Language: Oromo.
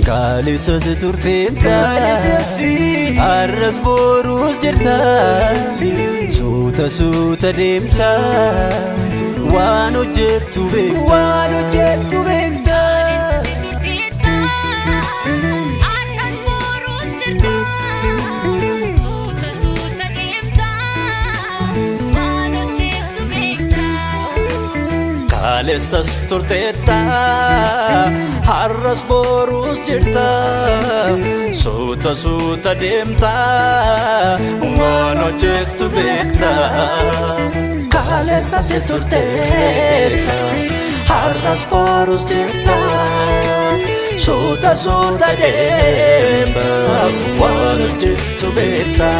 Kaleessas turteetta, har'as boruus jirta, suuta suuta deemta, waan hojjettu beekta. Waan hojjettu beekta. Kaleessas turteetta, har'as boruus jirta, suuta suuta deemta, waan hojjettu beekta. Kaleessas turteetta, har'as borus jirta, suuta suuta deemta, waan hojjettu beekta.